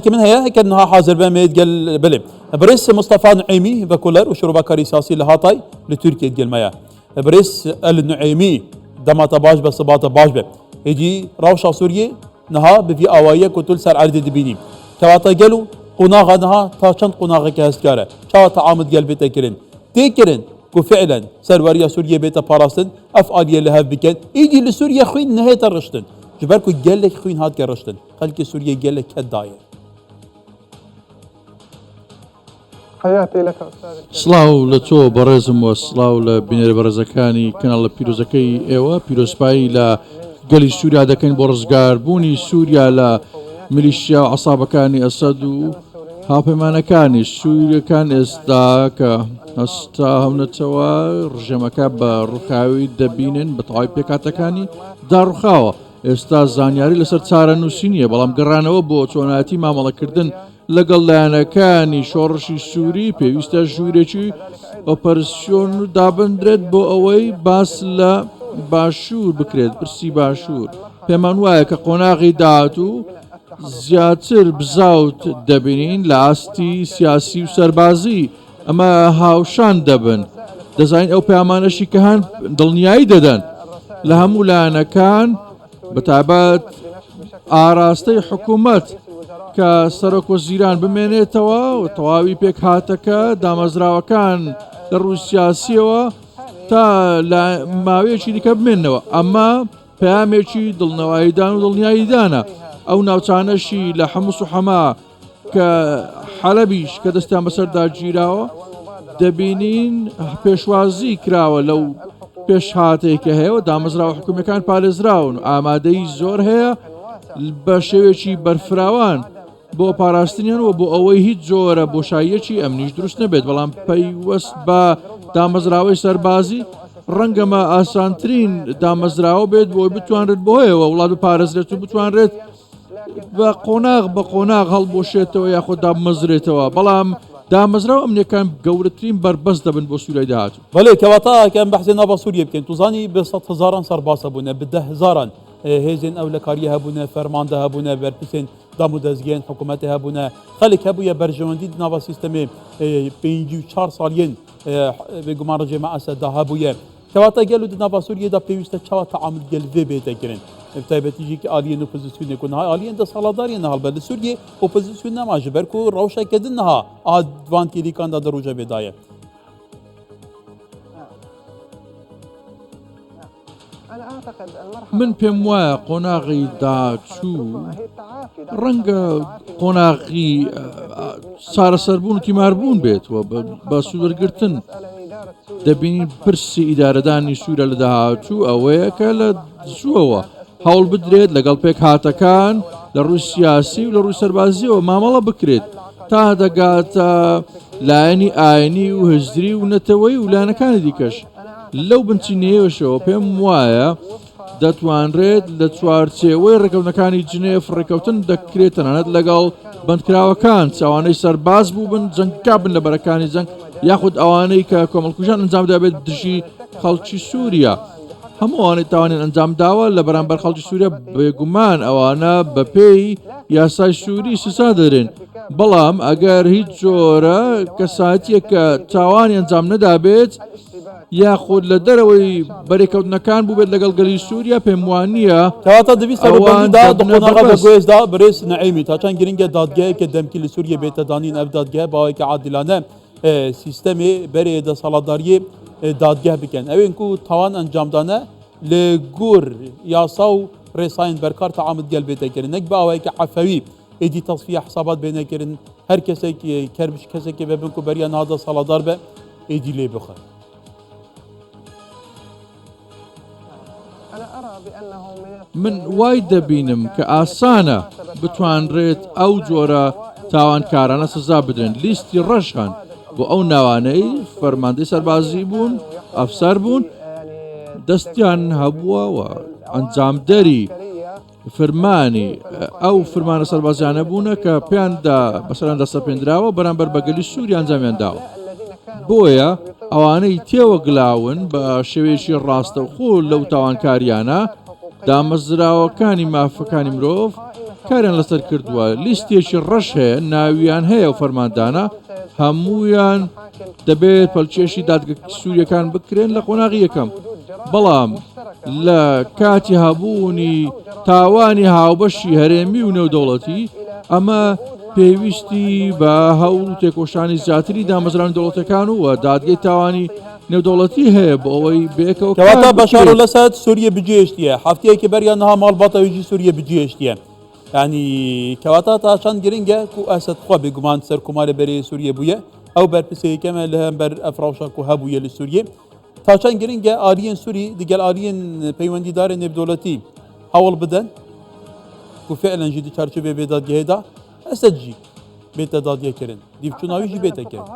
میوانێکی من هەیە کە نها حاضر بە مێت گەل بلێ برێس مستەفا نعیمی ڤەکۆلەر و شرۆڤەکاری سیاسی لە هاتای لە تورکیە گەلمەیە برێس ئەل نعیمی دەماتە باش بە سباتە باش بێ هێجی ڕەوشا سووریە نها بڤی ئاواییە کو تول سەر عەردێ دبینی کەواتە گەل و قوناغا نها تا چەند قوناغێکە هەستیارە چاوە تەعامد گەل بێتە کرن تێ کرن کو فعلا سەروەریە سووریە بێتە پاراستن ئەف ئالیە لە هەف بکەن ئیدی لە سووریە خوین نهێتە ڕشتن جبەر کو گەلێک خوین هاتگە ڕشتن خەلکی سووریە گەلێک کەت دایە. سڵاو لە تۆ بەڕێزم وە سڵاو لە بینەرە بەڕێزەکانی کەناڵە پیرۆزەکەی ئێوە پیرۆزبایی لە گەلی سووریا دەکەین بۆ ڕزگاربوونی سووریا لە میلیشیا و عەسابەکانی ئەسەد و هاوپەیمانەکانی سووریەکان ئێستا کە هەستا هەونەتەوە ڕژێمەکە بە ڕووخاوی دەبینن بە تەواوی پێکاتەکانی داڕوخاوە ئێستا زانیاری لەسەر چارەنووسی نییە بەڵام گەڕانەوە بۆ چۆنایەتی مامەڵەکردن لەگەڵ لایەنەکانی شۆڕشی سووری پێویستە ژوورێکی ئۆپەرسیۆن دابندرێت بۆ ئەوەی باس لە باشوور بکرێت پرسی باشوور پێمان وایە کە قۆناغی داهاتوو زیاتر بزاوت دەبینین لە ئاستی سیاسی و سەربازی ئەمە هاوشان دەبن دەزانین ئەو پەیامانەشی کە هەن دڵنیایی دەدەن لە هەموو لایەنەکان بەتایبەت ئاراستەی حکوومەت کە سەرۆک وەزیران بمێنێتەوە و تەواوی پێکهاتەکە دامەزراوەکان لە ڕووی سیاسیەوە تا لە ماوەیەکی دیکە بمێنەوە ئەمە پەیامێکی دڵنەواییدان و دڵنیاییدانە ئەو ناوچانەشی لە حەمس و حەما کە حەلەبیش کە دەستیان بەسەردا گیراوە دەبینین پێشوازی کراوە لەو پێشهاتەی کە هەیە و دامەزراوە حکومیەکان پارێزراون و ئامادەی زۆر هەیە بە شێوەیەکی بەرفراوان بۆ پاراستنیان و بۆ ئەوەی هیچ جۆرە بۆشاییەکی ئەمنیش دروست نەبێت بەڵام پەیوەست بە دامەزراوەی سەربازی ڕەنگەمە ئاسانترین دامەزراوە بێت بۆی بتوانرێت بۆیەوە وڵات بپارێزرێت و بتوانرێت بە قۆناغ بە قۆناغ هەڵبوەشێتەوە یاخود دابمەزرێتەوە، بەڵام دامەزراوە ئەمنییەکان گەورەترین بەربەست دەبن بۆ سوریای داهاتوو. بەلێ کەواتە کە ئەم بەحسێ ناڤا سوریە بکەین توزانی بە سەدهەزاران سەرباز هەبوونە بە دەهەزاران هێزێن ئەولەکاریە هەبوونە فەرماندە هەبوونە بەرپرسێن دام و دەزگێن حکوومەتێ هەبوونە خەلک هەبوویە بەرژەوەندی di ناڤا سیستەمێ 54 ساڵیێن بێگومان ڕژێمە ئەسەد دا هەبوویە کەواتە گەلو di nava Sûriyê de pêwîst e çawa teamul gel vê bête kirin. Bi taybetî jî ki aliyên opozîsyonê ku niha aliyên desthilatdariyê niha li ber li Sûriyê opozîsyon nema ji ber ku rewşeke din niha a van kêlîkan de di rojevê de ye. من پێم وایە قۆناغی داهاتوو ڕەنگە قۆناغی چارەسەربوون و تیماربوون بێت و بە سوودەرگرتن دەبینین پرسی ئیدارەدانی سوورە لە داهاتوو ئەوەیە کە لە زووەوە هەوڵ بدرێت لەگەڵ پێکهاتەکان لە ڕووی سیاسی و لە ڕووی سەربازیەوە مامەڵە بکرێت تا دەگاتە لایەنی ئاینی و هزری و نەتەوەی و لایەنەکانی دیکەش لەو بنچینەیەشەوە پێم وایە دەتوانرێت لە چوارچێوەی ڕێکەوتنەکانی جنێف ڕێکەوتن دەکرێت تەنانەت لەگەڵ بەندکراوەکان چاوانەی سەرباز بووبن جەنگکا بن لە بەرەکانی جەنگ یاخود ئەوانەی کە کۆمەڵکوژان ئەنجام دابێت دژی خەڵکی سووریا هەموو ئەوانەی تاوانیان ئەنجام داوە لە بەرامبەر خەڵکی سووریا بێگومان ئەوانە بەپێی یاسای سووری سزا دەدرێن بەڵام ئەگەر هیچ جۆرە کەسایەتیەک کە تاوانی ئەنجام نەدابێت یاخود لە دەرەوەی بەرێکەوتنەکان بووبێت لەگەڵ گەلی سووریا پێم وانییە کەواتە دەبی ئەوان سەرۆکوەزیردا دەبنە دقۆناغە بەربەست. بەگوێزدا برێز نەعیمی تا چەند گرنگە دادگایەکە دەمکی لە سووریە بێتە دانین ئەف دادگایە باوەیەکە عادلانە سیستەمێ بەرێ دەسەڵاتداریێ دادگەه بکەن ئەوێن کو تاوان ئەنجامدانە لە گۆر یاسا و ڕێساین بەرکار تەعامل گەل بێتە کردن نەک بە ئاوایەکە عەفەوی ئیدی تەسفیە حسابات بێنە کردن هەر کەسێک کەربش کەسێکی ببن کو بەریا نها دەسەڵاتدار بە ئیدی لێ بخە. من وای دەبینم کە ئاسانە بتوانرێت ئەو جۆرە تاوانکارانە سزا بدرێن، لیستی ڕەش هەن بۆ ئەو ناوانەی فەرماندەی سەربازی بوون، ئەفسەر بوون، دەستیان هەبووە و ئەنجامدەری فرمانی ئەو فرمانە سەربازیانە بوونە کە پێیاندا بەسەراندا سەپێندراوە بەرامبەر بە گەلی سووری ئەنجامیان داوە. بۆیە ئەوانەی تێوەگلاون بە شێوەیەکی ڕاستەوخۆ لەو تاوانکاریانە، دامەزراوەکانی مافەکانی مرۆڤ. کاریان لەسەر کردووە، لیستێکی ڕەش هەیە، ناویان هەیە و فەرماندانە، هەموویان دەبێت پەلکێشی دادگە سووریەکان بکرێن لە قۆناغی یەکەم، بەڵام لە کاتی هەبوونی تاوانی هاوبەشی هەرێمی و نێودەوڵەتی، ئەمە پێویستی بە هەوڵ و تێکۆشانی زیاتری دامەزراوە دەوڵەتەکان و دادگەی تاوانی نێودەوڵەتی هەیە بۆ ئەوەی بەیەکەوە کار کەواتە بەشار بکرێت. الاسد سوریە بجێهێشتیە هەفتەیەکی بەریا نها ماڵباتا وی جی سوریە بجێهێشتیە یعنی کەواتە تا چەند گرنگە کو ئەسد خوا بێگومان سەرکۆمارێ بەرێ سوریە بوویە ئەو بەرپرسە یەکەمە لە هەمبەر ئەف ڕەوشە کو هەبوویە لە سوریە تا چەند گرنگە ئالیەن سوری دگەل ئالیەن پەیوەندیدارێ نێودەوڵەتی هەوڵ بدەن کو فعلا ژی di çarçovê vê dadgehê da ئەسەد ژی بێتە دادگەکردن دیفچووناوی ژی بێتە کرد.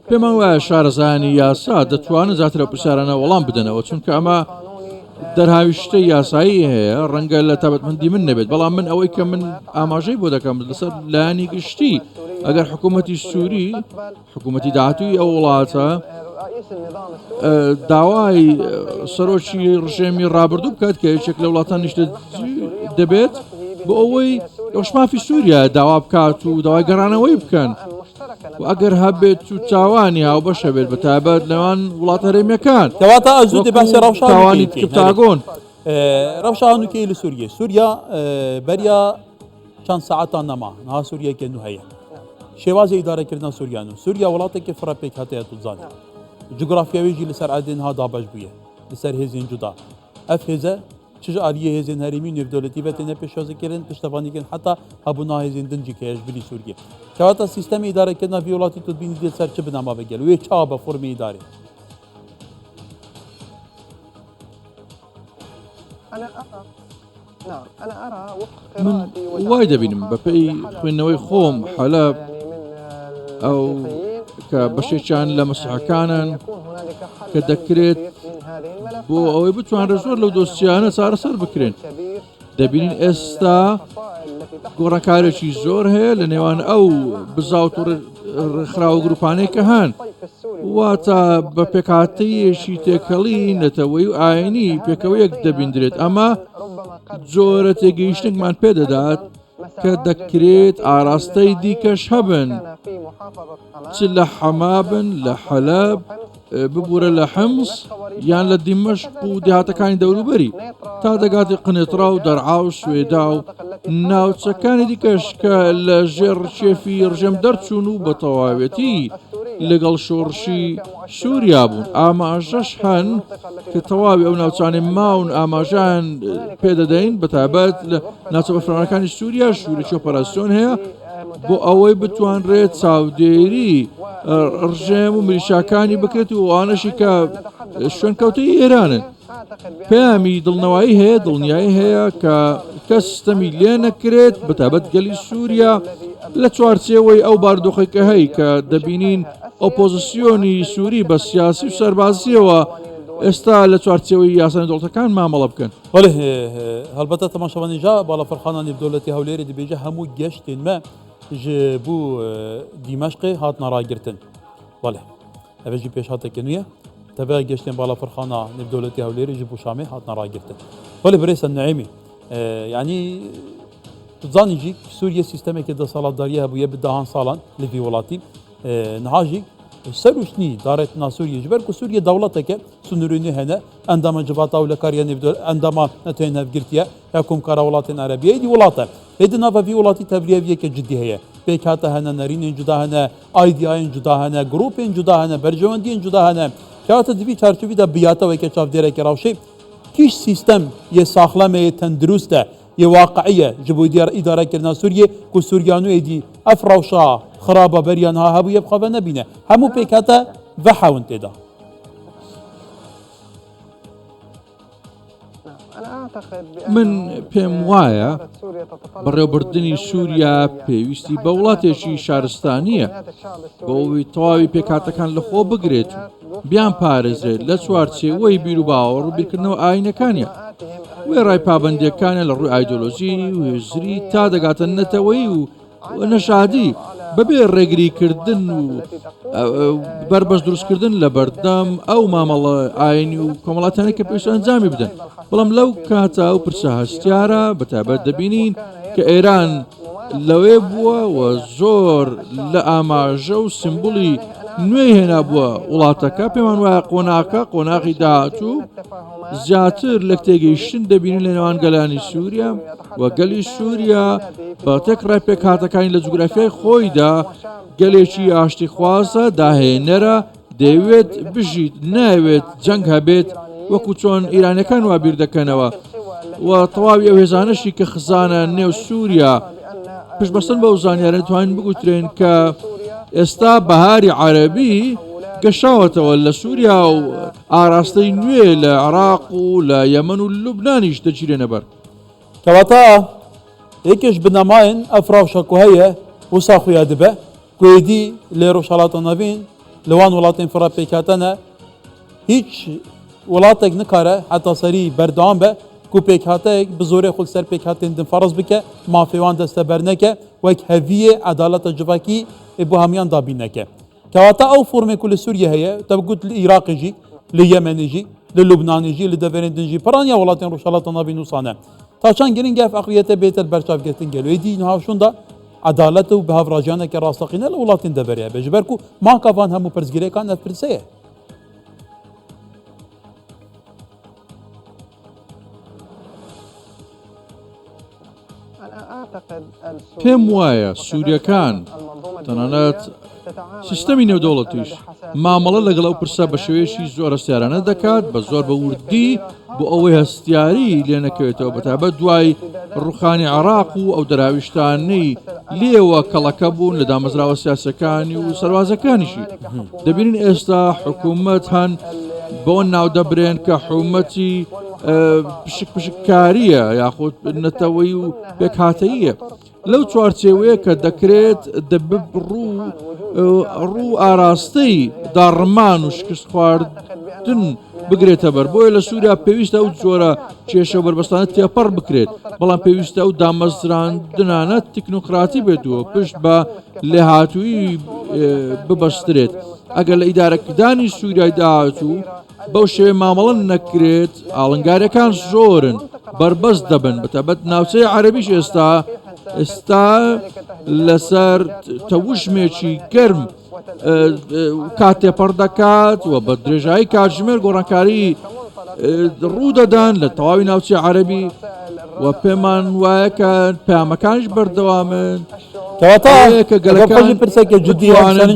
پێمان وایە شارەزایانی یاسا دەتوانن زیاتر ئەو پرسیارانە وەڵام بدەنەوە، چونکە ئەمە دەرهاویشتەی یاسایی هەیە، ڕەنگە لە تایبەتمەندی من نەبێت، بەڵام من ئەوەی کە من ئاماژەی بۆ دەکەم لەسەر لایەنی گشتی، ئەگەر حکوومەتی سووری، حکوومەتی داهاتووی ئەو وڵاتە داوای سەرۆکی ڕژێمی ڕابردوو بکات کە یەکێک لە وڵاتان نیشتە دەبێت بۆ ئەوەی ئەوش مافی سووریا داوا بکات و داوای گەڕانەوەی بکەن و ئەگەر هەبێت و تاوانی هاوبەش هەبێت بە تایبەت لەوان وڵاتە هەرێمیەکان کەواتە ئەزوو دێ باسی ڕەوشا تاوانی کپتاگۆن. ڕەوشا هەنووکەی لە سووریە سووریا بەریا چەند ساعەتان نەما نها سووریەکە نوو هەیە شێوازی ئیدارەکردنا سووریان و سووریا وڵاتێکی فرە پێکهاتەیە تو دزانی جوگرافیاوی ژی لەسەر ئەردێ نها دابەش بوویە لەسەر هێزên cuda ev hêze çi ji aliyê hêzên herêmî û nêvdewletî ve têne pêşwazîkirin, piştevanîkirin heta hebûna hêzên din jî heye ji bilî Sûriyê. Kewata sîstemê îdarekirina vî welatî tu dibînî dê ser çi binema be gelo wê çawa be formê îdarê? من وای دەبینم بەپێی خوێندنەوەی خۆم حەلەب ئەو کە بەشێکیان لە مەسیحەکانن کە دەکرێت بۆ ئەوەی بتوانرێت زۆر لەو دۆسیانە چارەسەر بکرێن دەبینین ئێستا گۆڕانکارێکی زۆر هەیە لە نێوان ئەو بزاوت و ڕێکخراوە گروپانەی کە هەن واتە بە پێکهاتەیەکی تێکەڵی نەتەوەی و ئاینی پێکەوەیەک دەبیندرێت ئەمە جۆرە تێگەیشتنمان پێدەدات کە دەکرێت ئاراستەی دیکەش هەبن چ لە حەما بن لە حەلەب ببوورە لە حمس یان لە دیمەشق و دێهاتەکانی دەوروبەری تا دەگاتی قنێترا و دەرعا و سوێدا و ناوچەکانی دیکەش کە لە ژێر ڕکێفی ڕژێم دەرچوون و بە تەواوێتی لەگەڵ شۆڕشی سووریا بوون ئاماژەش هەن کە تەواوی ئەو ناوچانەی ماون ئاماژەیان پێدەدەین بەتایبەت لە ناوچە بەفرانەکانی سووریا شوورێکی ئۆپەراسیۆن هەیە بۆ ئەوەی بتوانرێت چاودێری ڕژێم و میلیشاکانی بکرێت و ئەوانەشی کە شوێنکەوتەی ئێرانن پەیامی دڵنەوایی هەیە دڵنیایی هەیە کە کەس ستەمی لێ نەکرێت بەتابەت گەلی سووریا لە چوارچێوەی ئەو باردۆخی کە هەی کە دەبینین ئۆپۆزیسیۆنی سووری بە سیاسی و سەربازیەوە ئێستا لە چوارچێوەی یاسا نێودەوڵەتەکان مامەڵە بکەن. بەڵێ هەڵبەتە تەماشاوانی جا باڵەفرخانە نێودەوڵەتی هەولێرê دبێژە هەموو گەشتێن me ji bo Dîmeşqê hatine ragirtin. Belê ev jî pêşhateke nû ye. Teveya geştên balafirxana nêvdewletî Hewlêrê ji bo Şamê hatine ragirtin. Belê birêz Neîmî yanî tu zanî jî Sûriye sîstemeke deselatdariyê hebûye bi dehan salan li vî welatî. Niha jî serûştnî daretina Sûriyê ji ber ku Sûriye dewleteke sinûrê hene endama civata ewlekariya nêvdewletî endama netewên hevgirtiye ya komkara welatên erebî ye êdî welat e. Lê di nava vî welatî tevliheviyeke cidî heye. Pêkhate hene, nerînên cuda hene, Aydiyayên cuda hene, grûpên cuda hene, berjewendiyên cuda hene. Kewate di vî çarçovî de biyate weke çavdêrekê rewşê kîj sîstem yê saxlem e, yê tendirûst e, yê waqiî ye ji bo îdarekirina Sûriyê ku Sûriya nû êdî ev rewşa xiraba beriya niha hebûye bi xwe ve nebîne. Hemû pêkhate vehewin tê de. من پێم وایە بەڕێوەبردنی سووریا پێویستی بە وڵاتێکی شارستانییە بۆ ئەوەی تەواوی پێکهاتەکان لەخۆ بگرێت و بیان پارێزرێت لە چوارچێوەی بیروباوەڕ و بیرکردنەوە ئایینەکانیان وێڕای پابەندییەکانیان لە ڕووی ئایدۆلۆژی و هزری تا دەگاتە نەتەوەیی و نەژادی. بەبێ ڕێگریکردن و بەربەست دروستکردن لە بەردەم ئەو مامەڵە ئاینی و کۆمەڵاتیانە کە پێویستە ئەنجامی بدەن. بەڵام لەو کاتە ئەو پرسە هەستیارە بەتایبەت دەبینین کە ئێران لەوێ بووە و زۆر لە ئاماژە و سیمبولی نوێی هێنابووە وڵاتەکە. پێمان وایە قۆناغەکە قۆناغی داهاتوو زیاتر لە تێگەیشتن دەبینین لە نێوان گەلانی سووریا و گەلی سووریا بە تێکڕای پێکهاتەکانی لە جوگرافیای خۆیدا گەلێکی ئاشتیخوازە، داهێنەرە، دەیەوێت بژیت، نایەوێت جەنگ هەبێت، وەکو چۆن ئیرانیەکان وا بیر دەکەنەوە و تەواوی ئەو هێزانەشی کە خزانە نێو سووریا پشتبەستن بەو زانیارە توانین بگوترێن کە ئێستا بەهاری عەرەبی گەشاوەتەوە لە سووریا و ئاراستەی نوێ لە عێراق و لە یەمەن و لوبنانیش دەگیرێنە بەر. کەواتە یەکێ ji binemayên ev rewşa ku heye wisa xuya dibe ku êdî li Rojhilata Navîn li wan welatên fira pêkhate ne hîç welatek nikare heta serî berdewam be ku pêkhateyek bi zorê xwe li ser pêkhatên din ferz bike, mafê wan desteber neke, wek heviyê edaleta civakî ê bo hemiyan dabîn neke. Kewata ew formê ku li Sûriyê heye, te got li Iraqê jî, li Yemenê jî, li Lubnanê jî, li deverên din jî piraniya welatên Rojhilata Navîn wisa ne. Ta çend girîng e ev eqliyete bête li ber çav girtin gelo. Êdî niha şûnda edalet û bihevrajîyaneke rasteqîne li welatên deverê hebe. Ji ber ku maka van hemû pirsgirêkan ev pirse ye. پێم وایە سووریەکان تەنانەت سیستەمی نێودەوڵەتیش مامەڵە لەگەڵ ئەو پرسە بە شێوەیەکی زۆر هەستیارانە دەکات بە زۆر بە وردی بۆ ئەوەی هەستیاری لێ نەکەوێتەوە بەتابەت دوای ڕوخانی عراق و ئەو دەراویشتانەی لێوە کەڵەکە بوون لە دامەزراوە سیاسەکانی و سەروازەکانیشی دەبینین ئێستا حکوومەت هەن بۆ ناودەبرێن کە حومەتی پشک پشککاریە یاخود نەتەوەی و پێکهاتەیە لەو چوارچێوەیە کە دەکرێت دەبب ڕوو ڕوو ئاراستەی داڕمان و شکست خواردن بگرێتە بەر بۆیە لە سووریا پێویستە ئەو جۆرە کێشە و بەربەستانە تێپەڕ بکرێت بەڵام پێویستە ئەو دامەزراندنانە تکنۆکراتی بێت و پشت بە لێهاتوویی ببەسترێت ئەگەر لە ئیدارەکدانی سووریای داهاتوو بەو شێوەیە مامەڵە نەکرێت ئاڵنگاریەکان زۆرن بەربەست دەبن بەتابەت ناوچەی عەربیش ئێستا ئێستا لەسەر تەوژمێکی گەرم کات تێپەڕ دەکات و بە درێژایی کاتژمێر گۆڕانکاری ڕوودەدان لە تەواوی ناوچەی عەربی و پێمان وایە کە پەیامەکانیش بەردەوامن کەواتە کە گەلەکان پرسێکە جدی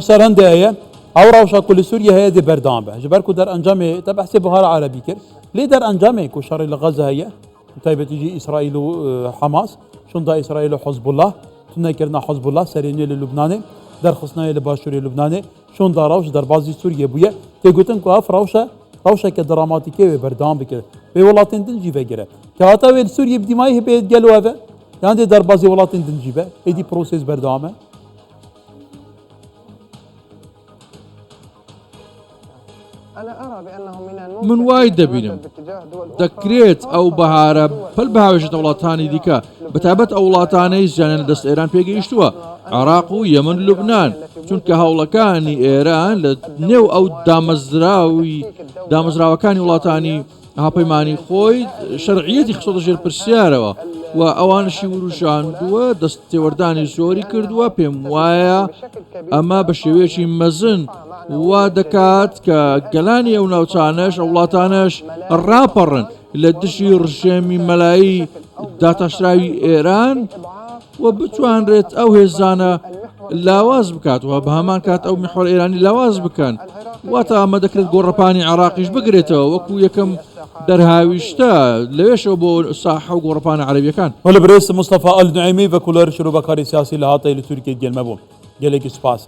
سەرەندەیە ئەو ڕەوشە ku li Sûriyê heye dê berdewam be. Ji ber ku derencamê te behsê Bihara Erebî kir. Lê derencamê ku şerê li Xezze heye, bi taybetî jî Îsraîl û Hamas, şûnda Îsraîl û Hizbullah, tunekirina Hizbullah serê nû li Lubnanê, derxistinayê li başûrê Lubnanê, şûnda rewş derbazî Sûriyê bûye. Tê gotin ku ev rewşe rewşeke dramatîkê wê berdewam bike. Wê welatên din jî vegire. Kewata wê li Sûriyê bi dîmayî hebe gelo ev e? Yan dê derbazî welatên din jî be? Êdî proses berdewam e. من وای دەبینم دەکرێت ئەو بەهارە پەل بهاوێژێتە وڵاتانی دیکە بەتایبەت ئەو وڵاتانەی زیانیان لە دەست ئێران پێگەیشتووە عێراق و یەمەن لوبناان چونکە هەوڵەکانی ئێران لە نێو ئەو دامەزراوی دامەزراوەکانی وڵاتانی هاوپەیمانی خۆی شەرعیەتی خستۆتە ژێر پرسیارەوە و ئەوانشی وروژاندووە دەست تێوەردانی زۆری کردووە پێم وایە ئەمە بە شێوەیەکی مەزن وا دەکات کە گەلانی ئەو ناوچانەش ئەو وڵاتانەش ڕاپەڕن لە دژی ڕژێمی مەلایی داتاشراوی ئێران و بتوانرێت ئەو هێزانە لاواز بکات و بە هەمان کات ئەو میحوەر ئێرانی لاواز بکەن واتە ئەمە دەکرێت گۆڕەپانی عێراقیش بگرێتەوە وەکو یەکەم دەرهاویشتە لەوێشەوە بۆ ساحە و گۆڕەپانە عەرەبیەکان. وەلە برێز مستەفا ئەلنعیمی ڤەکولەر شرۆڤەکاری سیاسی لە هاتەی لە تورکیە گەلمە بوو. گەلێکی سوپاس.